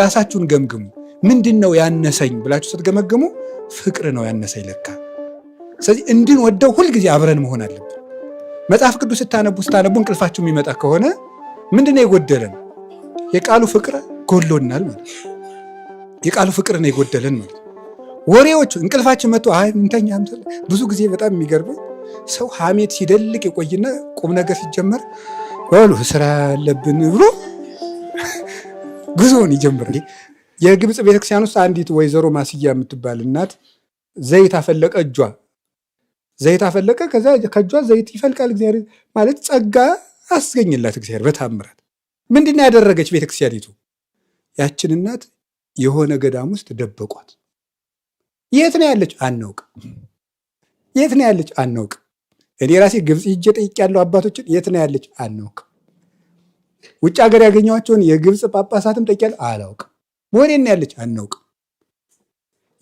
ራሳችሁን ገምግሙ። ምንድን ነው ያነሰኝ ብላችሁ ስትገመግሙ ፍቅር ነው ያነሰኝ ለካ። ስለዚህ እንድንወደው ሁልጊዜ አብረን መሆን አለብን። መጽሐፍ ቅዱስ ስታነቡ ስታነቡ እንቅልፋችሁ የሚመጣ ከሆነ ምንድን ነው የጎደለን? የቃሉ ፍቅር ጎሎናል ማለት የቃሉ ፍቅር ነው የጎደለን ማለት። ወሬዎቹ እንቅልፋችን መጥቶ አይ እንተኛ። ብዙ ጊዜ በጣም የሚገርመው ሰው ሐሜት ሲደልቅ የቆይና ቁም ነገር ሲጀመር በሉ ስራ አለብን ብሎ ጉዞውን ይጀምራል። የግብፅ ቤተክርስቲያን ውስጥ አንዲት ወይዘሮ ማስያ የምትባል እናት ዘይት አፈለቀ፣ እጇ ዘይት አፈለቀ። ከዛ ከእጇ ዘይት ይፈልቃል። እግዚአብሔር ማለት ጸጋ አስገኝላት እግዚአብሔር በታምራት። ምንድን ነው ያደረገች ቤተክርስቲያኒቱ? ያችን እናት የሆነ ገዳም ውስጥ ደበቋት። የት ነው ያለች? አናውቅ። የት ነው ያለች? አናውቅ። እኔ ራሴ ግብፅ ሂጄ ጠይቄያለሁ አባቶችን። የት ነው ያለች? አናውቅ። ውጭ ሀገር ያገኘኋቸውን የግብፅ ጳጳሳትም ጠይቄያለሁ፣ አላውቅ። ወዴት ነው ያለች? አናውቅ።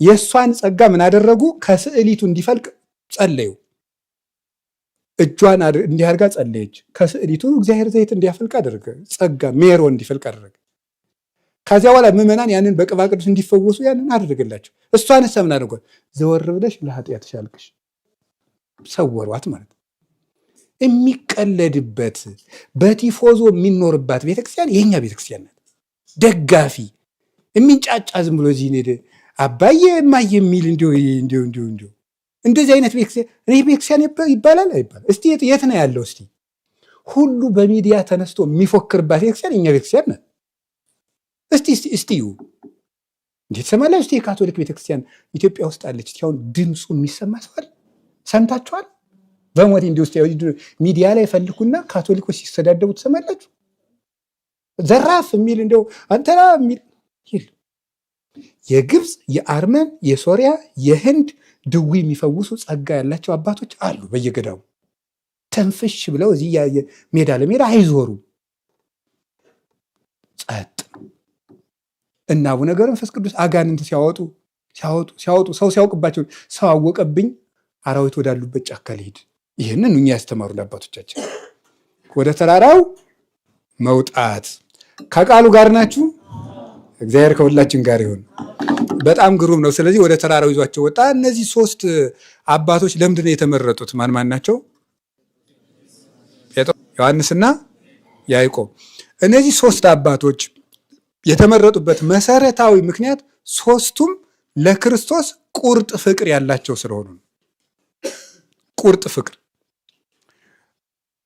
የእሷን ጸጋ ምን አደረጉ? ከስዕሊቱ እንዲፈልቅ ጸለዩ። እጇን እንዲህ አድርጋ ጸለየች። ከስዕሊቱ እግዚአብሔር ዘይት እንዲያፈልቅ አደረገ። ጸጋ ሜሮን እንዲፈልቅ አደረገ። ከዚያ በኋላ ምዕመናን ያንን በቅባ ቅዱስ እንዲፈወሱ ያንን አደረገላቸው። እሷንስ ምን አደረጓት? ዘወር ብለሽ ለኃጢአትሽ አልቅሽ፣ ሰወሯት ማለት ነው። የሚቀለድበት በቲፎዞ የሚኖርባት ቤተክርስቲያን የኛ ቤተክርስቲያን ናት። ደጋፊ የሚንጫጫ ዝም ብሎ እዚህ ሄደ አባዬ እማዬ የሚል እንዲሁ እንዲሁ እንዲሁ እንዲሁ እንደዚህ አይነት ቤተክርስቲያን እኔ ቤተክርስቲያን ይባላል አይባልም? እስቲ የት ነው ያለው? እስቲ ሁሉ በሚዲያ ተነስቶ የሚፎክርባት ቤተክርስቲያን የኛ ቤተክርስቲያን ናት። እስቲ እስቲ እስቲ እዩ እንዴት ትሰማላችሁ? እስቲ የካቶሊክ ቤተክርስቲያን ኢትዮጵያ ውስጥ አለች። እስቲ አሁን ድምፁ የሚሰማ ሰው አለ? ሰምታችኋል? በሞት እንዲህ ውስጥ ሚዲያ ላይ ፈልኩና ካቶሊኮች ሲሰዳደቡ ትሰማላችሁ። ዘራፍ የሚል እንደው አንተና የሚል የግብፅ፣ የአርመን፣ የሶሪያ፣ የህንድ ድዊ የሚፈውሱ ጸጋ ያላቸው አባቶች አሉ በየገዳሙ ተንፍሽ ብለው እዚህ ሜዳ ለሜዳ አይዞሩም። ጸጥ እና አቡነ ገብረ መንፈስ ቅዱስ አጋንንት ሲያወጡ ሲያወጡ ሲያወጡ ሰው ሲያውቅባቸው ሰው አወቀብኝ አራዊት ወዳሉበት ጫካ ልሂድ። ይህንን እኛ ያስተማሩን አባቶቻችን። ወደ ተራራው መውጣት ከቃሉ ጋር ናችሁ። እግዚአብሔር ከሁላችን ጋር ይሁን። በጣም ግሩም ነው። ስለዚህ ወደ ተራራው ይዟቸው ወጣ። እነዚህ ሶስት አባቶች ለምንድን ነው የተመረጡት? ማን ማን ናቸው? ጴጥሮስ፣ ዮሐንስና ያዕቆብ። እነዚህ ሶስት አባቶች የተመረጡበት መሰረታዊ ምክንያት ሶስቱም ለክርስቶስ ቁርጥ ፍቅር ያላቸው ስለሆኑ ነው። ቁርጥ ፍቅር።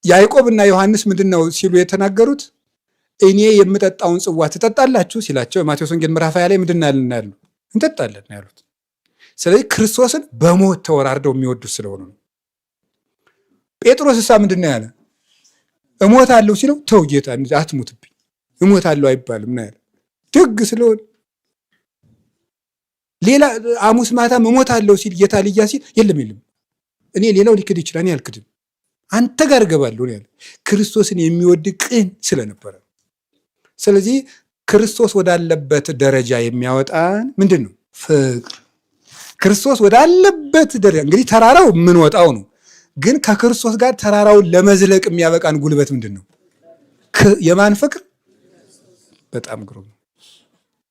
ያዕቆብ እና ዮሐንስ ምንድን ነው ሲሉ የተናገሩት? እኔ የምጠጣውን ጽዋ ትጠጣላችሁ ሲላቸው የማቴዎስ ወንጌል ምዕራፍ 20 ላይ ምንድን ነው ያሉ? እንጠጣለን ነው ያሉት። ስለዚህ ክርስቶስን በሞት ተወራርደው የሚወዱት ስለሆኑ ነው። ጴጥሮስ እሳ ምንድን ነው ያለ? እሞታለሁ ሲለው ተው ጌታ አትሙትብኝ፣ እሞታለሁ አይባልም ነው ያለ። ደግ ስለሆነ ሌላ ሐሙስ ማታም እሞታለሁ ሲል ጌታ ልያ ሲል የለም የለም እኔ ሌላው ሊክድ ይችላል፣ እኔ አልክድም፣ አንተ ጋር እገባለሁ ያለ ክርስቶስን የሚወድ ቅን ስለነበረ። ስለዚህ ክርስቶስ ወዳለበት ደረጃ የሚያወጣን ምንድን ነው? ፍቅር። ክርስቶስ ወዳለበት ደረጃ እንግዲህ ተራራው የምንወጣው ነው። ግን ከክርስቶስ ጋር ተራራውን ለመዝለቅ የሚያበቃን ጉልበት ምንድን ነው? የማን ፍቅር? በጣም ግሩም ነው።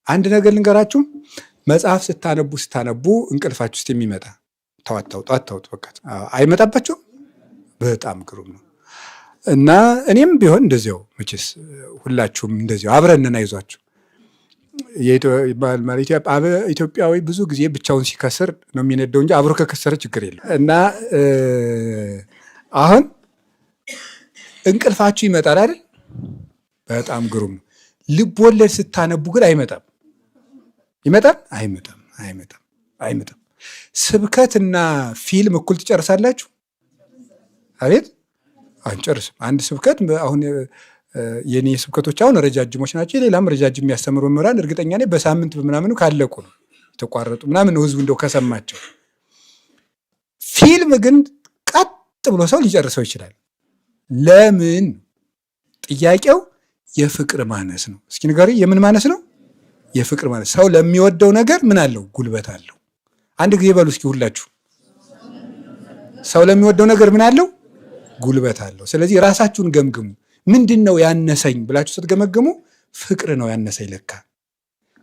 አንድ ነገር ልንገራችሁ። መጽሐፍ ስታነቡ ስታነቡ እንቅልፋችሁ ውስጥ የሚመጣ ተዋታውጡ አታውጡ፣ በቃ አይመጣባችሁም። በጣም ግሩም ነው። እና እኔም ቢሆን እንደዚያው መቼስ ሁላችሁም እንደዚያው አብረን አይዟችሁ። ኢትዮጵያዊ ብዙ ጊዜ ብቻውን ሲከስር ነው የሚነደው እንጂ አብሮ ከከሰረ ችግር የለም። እና አሁን እንቅልፋችሁ ይመጣል አይደል? በጣም ግሩም ነው። ልብ ወለድ ስታነቡ ግን አይመጣም። ይመጣል? አይመጣም፣ አይመጣም፣ አይመጣም። ስብከትና ፊልም እኩል ትጨርሳላችሁ? አቤት አንጨርስም። አንድ ስብከት አሁን የኔ ስብከቶች አሁን ረጃጅሞች ናቸው። የሌላም ረጃጅም የሚያስተምሩ መምህራን እርግጠኛ ነኝ በሳምንት በምናምኑ ካለቁ ነው የተቋረጡ ምናምን ነው ህዝቡ እንደው ከሰማቸው። ፊልም ግን ቀጥ ብሎ ሰው ሊጨርሰው ይችላል። ለምን? ጥያቄው የፍቅር ማነስ ነው። እስኪ ንገሪ፣ የምን ማነስ ነው? የፍቅር ማነስ። ሰው ለሚወደው ነገር ምን አለው? ጉልበት አለው። አንድ ጊዜ በሉ እስኪ ሁላችሁ፣ ሰው ለሚወደው ነገር ምን አለው? ጉልበት አለው። ስለዚህ ራሳችሁን ገምግሙ። ምንድን ነው ያነሰኝ ብላችሁ ስትገመግሙ ፍቅር ነው ያነሰኝ ለካ።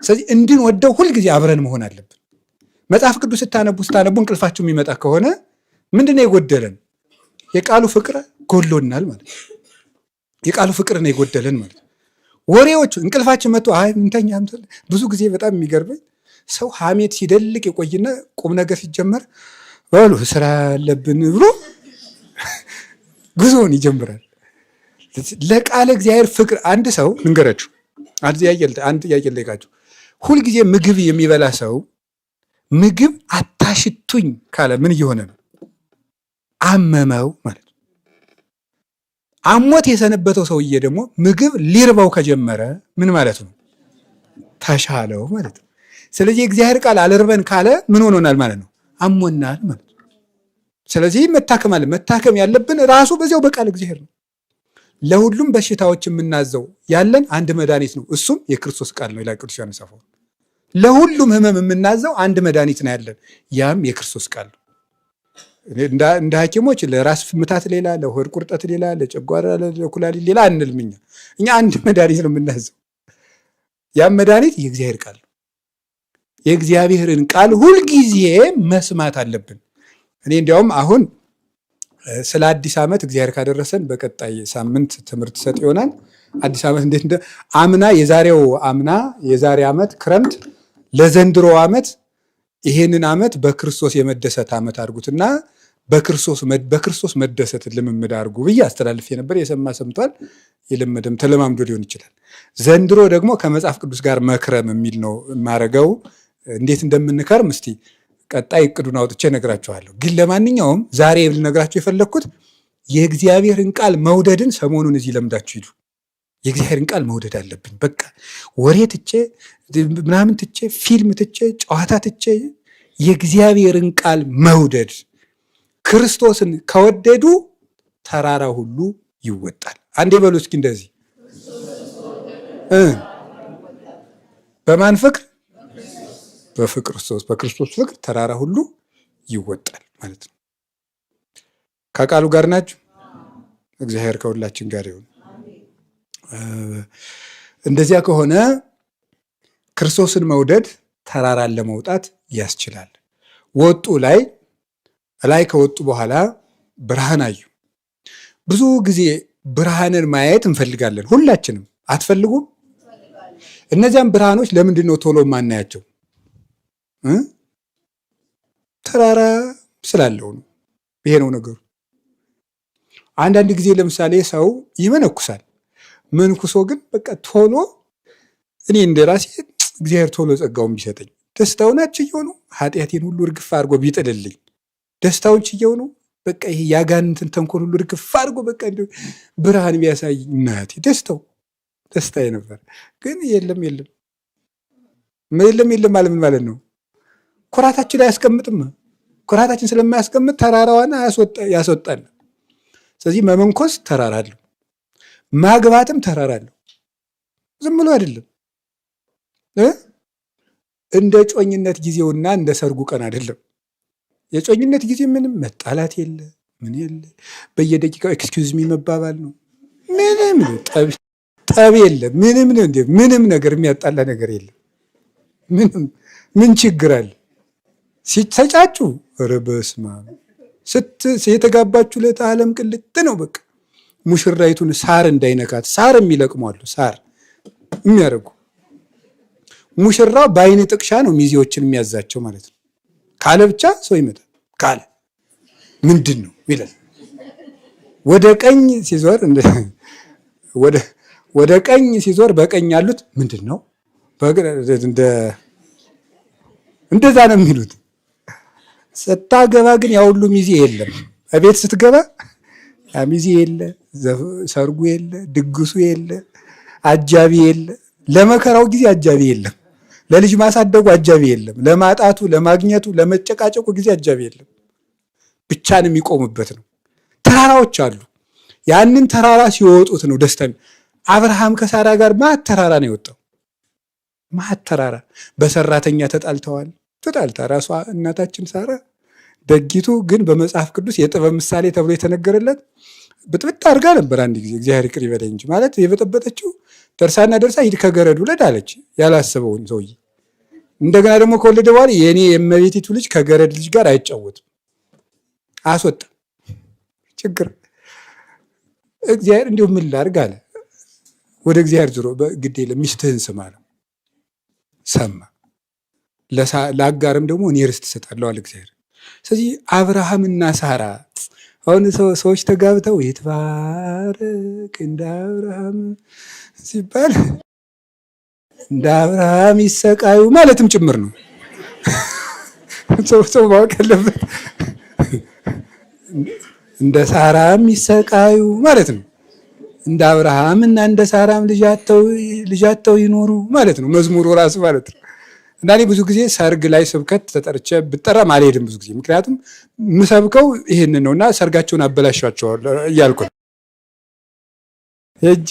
ስለዚህ እንድንወደው ሁልጊዜ አብረን መሆን አለብን። መጽሐፍ ቅዱስ ስታነቡ ስታነቡ እንቅልፋችሁ የሚመጣ ከሆነ ምንድነው የጎደለን? የቃሉ ፍቅር ጎሎናል ማለት ነው። የቃሉ ፍቅር ነው የጎደለን ማለት ነው። ወሬዎቹ እንቅልፋችን መጥቶ አይ እንተኛ። ብዙ ጊዜ በጣም የሚገርመኝ ሰው ሐሜት ሲደልቅ የቆይና ቁም ነገር ሲጀመር በሉ ስራ አለብን ብሎ ጉዞውን ይጀምራል። ለቃለ እግዚአብሔር ፍቅር አንድ ሰው ልንገራችሁ፣ አንድ ጥያቄ ልጠይቃችሁ። ሁልጊዜ ምግብ የሚበላ ሰው ምግብ አታሽቱኝ ካለ ምን እየሆነ ነው? አመመው ማለት ነው። አሞት የሰነበተው ሰውዬ ደግሞ ምግብ ሊርበው ከጀመረ ምን ማለት ነው? ተሻለው ማለት ነው። ስለዚህ የእግዚአብሔር ቃል አልርበን ካለ ምን ሆኖናል ማለት ነው? አሞናል ማለት ነው። ስለዚህ መታከም አለ። መታከም ያለብን ራሱ በዚያው በቃል እግዚአብሔር ነው። ለሁሉም በሽታዎች የምናዘው ያለን አንድ መድኃኒት ነው፣ እሱም የክርስቶስ ቃል ነው ይላል ቅዱስ ዮሐንስ አፈወርቅ። ለሁሉም ህመም የምናዘው አንድ መድኃኒት ነው ያለን፣ ያም የክርስቶስ ቃል ነው። እንደ ሐኪሞች ለራስ ምታት ሌላ፣ ለሆድ ቁርጠት ሌላ፣ ለጨጓራ ለኩላሊት ሌላ አንልም። እኛ አንድ መድኃኒት ነው የምናዘው፣ ያም መድኃኒት የእግዚአብሔር ቃል ነው። የእግዚአብሔርን ቃል ሁልጊዜ መስማት አለብን። እኔ እንዲያውም አሁን ስለ አዲስ ዓመት እግዚአብሔር ካደረሰን በቀጣይ ሳምንት ትምህርት ሰጥ ይሆናል። አዲስ ዓመት እንዴት እንደ አምና የዛሬው አምና የዛሬ ዓመት ክረምት ለዘንድሮ ዓመት ይሄንን ዓመት በክርስቶስ የመደሰት ዓመት አድርጉትና በክርስቶስ መደሰት ልምምድ አድርጉ ብዬ አስተላልፌ ነበር። የሰማ ሰምቷል፣ የለመደም ተለማምዶ ሊሆን ይችላል። ዘንድሮ ደግሞ ከመጽሐፍ ቅዱስ ጋር መክረም የሚል ነው የማደርገው። እንዴት እንደምንከርም እስቲ ቀጣይ እቅዱን አውጥቼ እነግራችኋለሁ። ግን ለማንኛውም ዛሬ ልነግራችሁ የፈለግኩት የእግዚአብሔርን ቃል መውደድን ሰሞኑን እዚህ ለምዳችሁ ሂዱ። የእግዚአብሔርን ቃል መውደድ አለብኝ። በቃ ወሬ ትቼ ምናምን ትቼ ፊልም ትቼ ጨዋታ ትቼ የእግዚአብሔርን ቃል መውደድ፣ ክርስቶስን ከወደዱ ተራራ ሁሉ ይወጣል። አንዴ በሉ እስኪ እንደዚህ በማን ፍቅር? በፍቅርስቶስ በክርስቶስ ፍቅር ተራራ ሁሉ ይወጣል ማለት ነው። ከቃሉ ጋር ናችሁ። እግዚአብሔር ከሁላችን ጋር ይሁን። እንደዚያ ከሆነ ክርስቶስን መውደድ ተራራን ለመውጣት ያስችላል። ወጡ ላይ ላይ ከወጡ በኋላ ብርሃን አዩ። ብዙ ጊዜ ብርሃንን ማየት እንፈልጋለን ሁላችንም። አትፈልጉም? እነዚያም ብርሃኖች ለምንድን ነው ቶሎ የማናያቸው? ተራራ ስላለው ነው። ይሄ ነው ነገሩ። አንዳንድ ጊዜ ለምሳሌ ሰው ይመነኩሳል። መንኩሶ ግን በቃ ቶሎ እኔ እንደ ራሴ እግዚአብሔር ቶሎ ጸጋውን ቢሰጠኝ ደስታውን ችየው ነው ኃጢአቴን ሁሉ እርግፍ አድርጎ ቢጥልልኝ ደስታውን ችየው ነው በቃ ይሄ ያጋንንትን ተንኮል ሁሉ እርግፍ አድርጎ በቃ ብርሃን ቢያሳይ እናቴ ደስታው ደስታዬ ነበር። ግን የለም የለም የለም የለም ማለት ምን ማለት ነው? ኩራታችን አያስቀምጥም። ኩራታችን ስለማያስቀምጥ ተራራዋን ያስወጣል። ስለዚህ መመንኮስ ተራራ አለው፣ ማግባትም ተራራ አለው። ዝም ብሎ አይደለም። እንደ ጮኝነት ጊዜውና እንደ ሰርጉ ቀን አይደለም። የጮኝነት ጊዜ ምንም መጣላት የለ ምን የለ፣ በየደቂቃው excuse me መባባል ነው። ምንም ጠብ የለ፣ ምንም ምንም ነገር የሚያጣላ ነገር የለም። ምንም ምን ችግር አለ? ሲተጫጩ ኧረ በስመ አብ የተጋባችሁ ዕለት ዓለም ቅልጥ ነው። በቃ ሙሽራይቱን ሳር እንዳይነካት ሳር የሚለቅሙ አሉ፣ ሳር የሚያደርጉ ሙሽራው በአይን ጥቅሻ ነው ሚዜዎችን የሚያዛቸው ማለት ነው። ካለ ብቻ ሰው ይመጣል። ካለ ምንድን ነው ይላል። ወደ ቀኝ ሲዞር ወደ ቀኝ ሲዞር በቀኝ ያሉት ምንድን ነው እንደዛ ነው የሚሉት። ስታገባ ግን ያ ሁሉ ሚዜ የለም። እቤት ስትገባ ያ ሚዜ የለ፣ ሰርጉ የለ፣ ድግሱ የለ፣ አጃቢ የለ። ለመከራው ጊዜ አጃቢ የለም። ለልጅ ማሳደጉ አጃቢ የለም። ለማጣቱ፣ ለማግኘቱ፣ ለመጨቃጨቁ ጊዜ አጃቢ የለም። ብቻን የሚቆምበት ነው። ተራራዎች አሉ። ያንን ተራራ ሲወጡት ነው ደስታ። አብርሃም ከሳራ ጋር ማት ተራራ ነው የወጣው። ማት ተራራ በሰራተኛ ተጣልተዋል። ተጣልታ ራሷ እናታችን ሳራ ደጊቱ ግን በመጽሐፍ ቅዱስ የጥበብ ምሳሌ ተብሎ የተነገረለት ብጥብጥ አድርጋ ነበር። አንድ ጊዜ እግዚአብሔር ይቅር ይበለኝ እንጂ ማለት የበጠበጠችው ደርሳና ደርሳ ሂድ ከገረድ ውለድ አለች፣ ያላሰበውን ሰውዬ። እንደገና ደግሞ ከወለደ በኋላ የእኔ የእመቤቲቱ ልጅ ከገረድ ልጅ ጋር አይጫወትም፣ አስወጣ። ችግር እግዚአብሔር እንዲሁ ምን ላድርግ አለ። ወደ እግዚአብሔር ዞሮ ግድ የለም ሚስትህን ስማ አለው። ሰማ። ለአጋርም ደግሞ እኔ ርስት እሰጣለሁ አለ እግዚአብሔር። ስለዚህ አብርሃምና ሳራ አሁን ሰዎች ተጋብተው ይትባረክ እንደ አብርሃም ሲባል እንደ አብርሃም ይሰቃዩ ማለትም ጭምር ነው። ሰው ማወቅ ያለበት እንደ ሳራም ይሰቃዩ ማለት ነው። እንደ አብርሃም እና እንደ ሳራም ልጃተው ይኖሩ ማለት ነው። መዝሙሩ ራሱ ማለት ነው። እና እኔ ብዙ ጊዜ ሰርግ ላይ ስብከት ተጠርቼ ብጠራም አልሄድም ብዙ ጊዜ፣ ምክንያቱም የምሰብከው ይህንን ነው እና ሰርጋቸውን አበላሻቸዋለሁ እያልኩ ነው። ሄጄ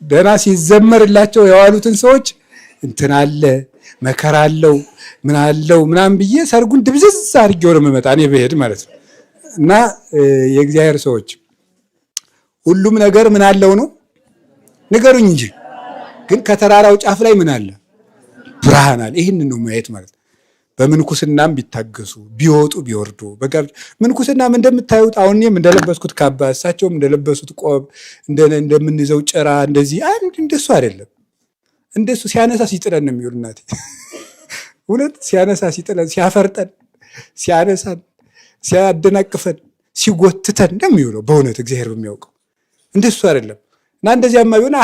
ደህና ሲዘመርላቸው የዋሉትን ሰዎች እንትን አለ መከራ አለው ምን አለው ምናምን ብዬ ሰርጉን ድብዝዝ አድርጌው ነው የምመጣ እኔ ብሄድ ማለት ነው። እና የእግዚአብሔር ሰዎች ሁሉም ነገር ምን አለው ነው ንገሩኝ እንጂ። ግን ከተራራው ጫፍ ላይ ምን አለ? ብርሃን አለ። ይህንን ነው ማየት ማለት ነው። በምንኩስናም ቢታገሱ ቢወጡ ቢወርዱ በጋብቻ ምንኩስናም እንደምታዩት አሁን እኔም እንደለበስኩት ካባ እሳቸውም እንደለበሱት ቆብ እንደምንይዘው ጭራ እንደዚህ አንድ እንደሱ አይደለም። እንደሱ ሲያነሳ ሲጥለን ነው የሚውል እናቴ። እውነት ሲያነሳ ሲጥለን፣ ሲያፈርጠን፣ ሲያነሳን፣ ሲያደናቅፈን፣ ሲጎትተን እንደሚውለው በእውነት እግዚአብሔር በሚያውቀው እንደሱ አይደለም። እና እንደዚያማ ቢሆን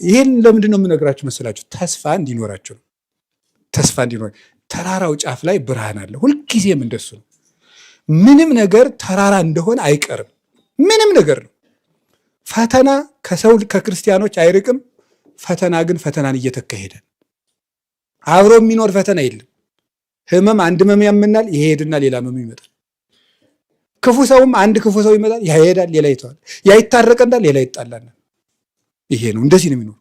ይሄን ለምንድን ነው የምነግራችሁ መሰላችሁ? ተስፋ እንዲኖራችሁ ነው። ተስፋ እንዲኖር ተራራው ጫፍ ላይ ብርሃን አለ። ሁልጊዜም እንደሱ ነው። ምንም ነገር ተራራ እንደሆነ አይቀርም። ምንም ነገር ነው። ፈተና ከሰው ከክርስቲያኖች አይርቅም። ፈተና ግን ፈተናን እየተካሄደ አብሮ የሚኖር ፈተና የለም። ህመም አንድ ህመም ያመናል፣ ይሄድና ሌላ ህመም ይመጣል። ክፉ ሰውም አንድ ክፉ ሰው ይመጣል፣ ይሄዳል፣ ሌላ ይተዋል። ያ ይታረቀናል፣ ሌላ ይጣላናል። ይሄ ነው፣ እንደዚህ ነው የሚኖር።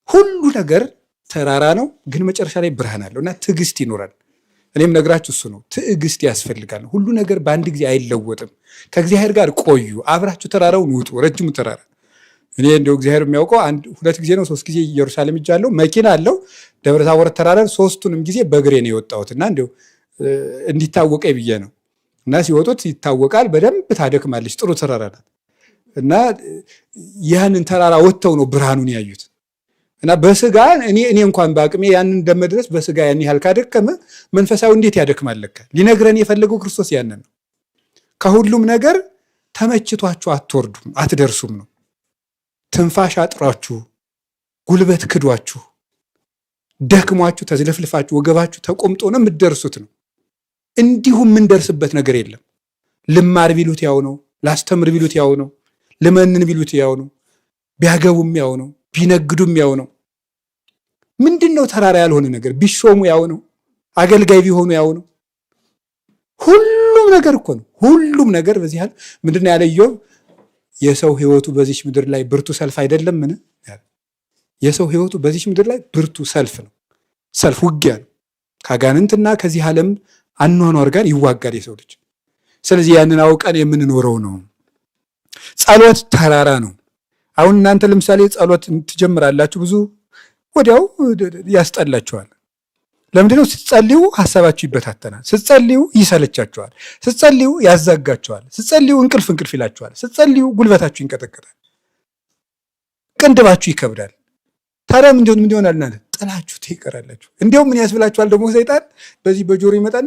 ሁሉ ነገር ተራራ ነው፣ ግን መጨረሻ ላይ ብርሃን አለው እና ትዕግስት ይኖራል። እኔም ነግራችሁ እሱ ነው፣ ትዕግስት ያስፈልጋል። ሁሉ ነገር በአንድ ጊዜ አይለወጥም። ከእግዚአብሔር ጋር ቆዩ፣ አብራችሁ ተራራውን ውጡ፣ ረጅሙ ተራራ። እኔ እንደው እግዚአብሔር የሚያውቀው አንድ ሁለት ጊዜ ነው ሶስት ጊዜ ኢየሩሳሌም ሄጃለሁ። መኪና አለው ደብረ ታቦር ተራራን ሶስቱንም ጊዜ በእግሬ ነው የወጣሁት እና እንደው እንዲታወቀኝ ብዬ ነው። እና ሲወጡት ይታወቃል። በደንብ ታደክማለች። ጥሩ ተራራ ናት። እና ያንን ተራራ ወጥተው ነው ብርሃኑን ያዩት። እና በስጋ እኔ እንኳን በአቅሜ ያንን እንደመድረስ በስጋ ያን ያህል ካደከመ መንፈሳዊ እንዴት ያደክማል? ለካ ሊነግረን የፈለገው ክርስቶስ ያንን ነው። ከሁሉም ነገር ተመችቷችሁ አትወርዱም አትደርሱም ነው። ትንፋሽ አጥሯችሁ፣ ጉልበት ክዷችሁ፣ ደክሟችሁ፣ ተዝለፍልፋችሁ፣ ወገባችሁ ተቆምጦ ነው የምትደርሱት ነው። እንዲሁ የምንደርስበት ነገር የለም። ልማር ቢሉት ያው ነው። ላስተምር ቢሉት ያው ነው። ልመንን ቢሉት ያው ነው። ቢያገቡም ያው ነው። ቢነግዱም ያው ነው። ምንድን ነው ተራራ ያልሆነ ነገር? ቢሾሙ ያው ነው። አገልጋይ ቢሆኑ ያው ነው። ሁሉም ነገር እኮ ነው። ሁሉም ነገር በዚህ ያህል ምንድን ነው ያለ ኢዮብ? የሰው ሕይወቱ በዚች ምድር ላይ ብርቱ ሰልፍ አይደለምን? የሰው ሕይወቱ በዚች ምድር ላይ ብርቱ ሰልፍ ነው። ሰልፍ ውጊያ ነው። ከአጋንንትና ከዚህ ዓለም አኗኗር ጋር ይዋጋል የሰው ልጅ። ስለዚህ ያንን አውቀን የምንኖረው ነው። ጸሎት ተራራ ነው። አሁን እናንተ ለምሳሌ ጸሎት ትጀምራላችሁ፣ ብዙ ወዲያው ያስጠላችኋል። ለምንድነው? ስትጸልዩ ሀሳባችሁ ይበታተናል። ስትጸልዩ ይሰለቻችኋል። ስትጸልዩ ያዛጋችኋል። ስትጸልዩ እንቅልፍ እንቅልፍ ይላችኋል። ስትጸልዩ ጉልበታችሁ ይንቀጠቀጣል፣ ቅንድባችሁ ይከብዳል። ታዲያ ምን ይሆናል? እናንተ ጥላችሁ ትቀራላችሁ። እንዲያውም ምን ያስብላችኋል ደግሞ ሰይጣን በዚህ በጆሮ ይመጣል።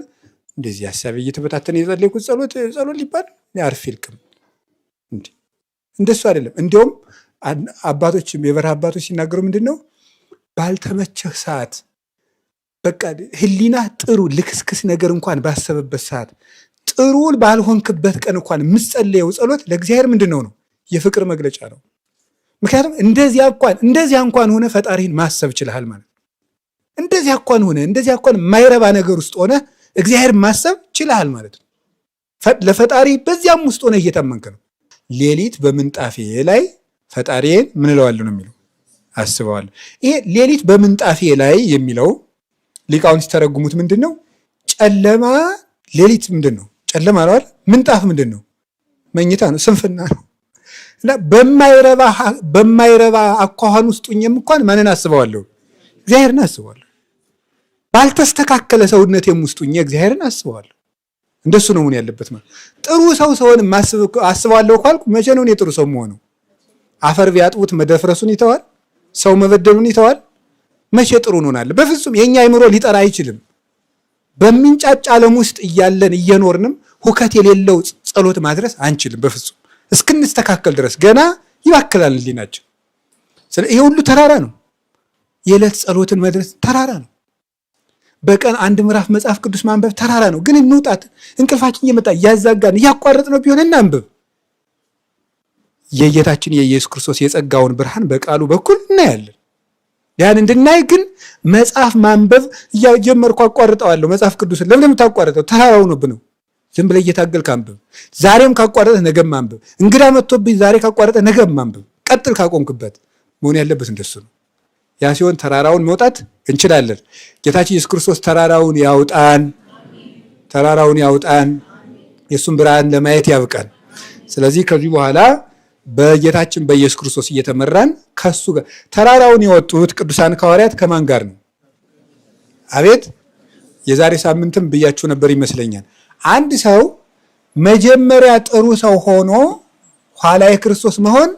እንደዚህ ሀሳብ እየተበታተነ የጸለይኩት ጸሎት ጸሎት ሊባል አርፌ ልቅም። እንደሱ አይደለም። እንዲያውም አባቶች የበረሃ አባቶች ሲናገሩ ምንድን ነው ባልተመቸህ ሰዓት በቃ ህሊና ጥሩ ልክስክስ ነገር እንኳን ባሰበበት ሰዓት ጥሩ ባልሆንክበት ቀን እንኳን የምትጸልየው ጸሎት ለእግዚአብሔር ምንድን ነው ነው የፍቅር መግለጫ ነው። ምክንያቱም እንደዚያ እንኳን ሆነ ፈጣሪህን ማሰብ ችልሃል ማለት ነው። እንደዚያ እንኳን ሆነ እንደዚያ እንኳን የማይረባ ነገር ውስጥ ሆነ እግዚአብሔር ማሰብ ችልሃል ማለት ነው። ለፈጣሪ በዚያም ውስጥ ሆነ እየታመንክ ነው። ሌሊት በምንጣፌ ላይ ፈጣሪዬን ምን እለዋለሁ ነው የሚለው አስበዋለሁ። ይሄ ሌሊት በምንጣፌ ላይ የሚለው ሊቃውንት ሲተረጉሙት ምንድን ነው? ጨለማ ሌሊት ምንድን ነው? ጨለማ ነው አይደል? ምንጣፍ ምንድን ነው? መኝታ ነው፣ ስንፍና ነው። እና በማይረባ አኳኋን ውስጥ ሆኜም እንኳን ማንን አስበዋለሁ? እግዚአብሔርን አስበዋለሁ። ባልተስተካከለ ሰውነቴም ውስጥ ሆኜ እግዚአብሔርን አስበዋለሁ። እንደሱ ነው መሆን ያለበት። ማለት ጥሩ ሰው ሰውን አስበዋለሁ ካልኩ መቼ ነው እኔ ጥሩ ሰው የምሆነው? አፈር ቢያጥቡት መደፍረሱን ይተዋል፣ ሰው መበደሉን ይተዋል። መቼ ጥሩ እንሆናለን? በፍጹም የኛ አይምሮ ሊጠራ አይችልም። በሚንጫጫ ዓለም ውስጥ እያለን እየኖርንም ሁከት የሌለው ጸሎት ማድረስ አንችልም በፍጹም እስክንስተካከል ድረስ ገና ይባክላል ህሊናችን። ይሄ ሁሉ ተራራ ነው። የዕለት ጸሎትን መድረስ ተራራ ነው። በቀን አንድ ምዕራፍ መጽሐፍ ቅዱስ ማንበብ ተራራ ነው። ግን እንውጣት። እንቅልፋችን እየመጣ እያዛጋን እያቋረጥ ነው ቢሆን እናንብብ። የጌታችን የኢየሱስ ክርስቶስ የጸጋውን ብርሃን በቃሉ በኩል እናያለን። ያን እንድናይ ግን መጽሐፍ ማንበብ እያጀመርኩ አቋርጠዋለሁ። መጽሐፍ ቅዱስን ለምን የምታቋርጠው? ተራራው ነው ነው። ዝም ብለህ እየታገልክ አንብብ። ዛሬም ካቋረጠ ነገም ማንበብ። እንግዳ መጥቶብኝ ዛሬ ካቋረጠ ነገም ማንበብ። ቀጥል ካቆምክበት። መሆን ያለበት እንደሱ ነው። ያ ሲሆን ተራራውን መውጣት እንችላለን። ጌታችን ኢየሱስ ክርስቶስ ተራራውን ያውጣን፣ ተራራውን ያውጣን፣ የእሱን ብርሃን ለማየት ያብቃን። ስለዚህ ከዚህ በኋላ በጌታችን በኢየሱስ ክርስቶስ እየተመራን ከሱ ጋር ተራራውን የወጡት ቅዱሳን ሐዋርያት ከማን ጋር ነው? አቤት የዛሬ ሳምንትም ብያችሁ ነበር ይመስለኛል። አንድ ሰው መጀመሪያ ጥሩ ሰው ሆኖ ኋላ የክርስቶስ መሆን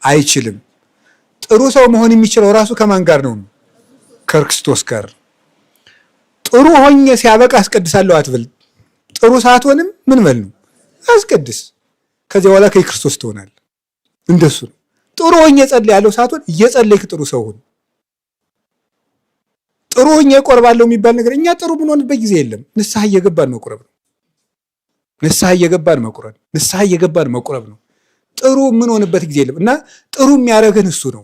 አይችልም። ጥሩ ሰው መሆን የሚችለው ራሱ ከማን ጋር ነው? ከክርስቶስ ጋር። ጥሩ ሆኜ ሲያበቃ አስቀድሳለሁ አትበል። ጥሩ ሳትሆንም ምን በል ነው አስቀድስ። ከዚያ በኋላ ከክርስቶስ ትሆናለህ። እንደሱ ነው። ጥሩ ሆኜ ጸልያለሁ ሳትሆን እየጸለይክ ጥሩ ሰው ሁን። ጥሩ ሆኜ እቆርባለሁ የሚባል ነገር እኛ ጥሩ ምንሆንበት ጊዜ የለም። ንስሐ እየገባን መቁረብ ነው። ንስሐ እየገባን መቁረብ፣ ንስሐ እየገባን መቁረብ ነው። ጥሩ የምንሆንበት ጊዜ የለም እና ጥሩ የሚያደርግን እሱ ነው።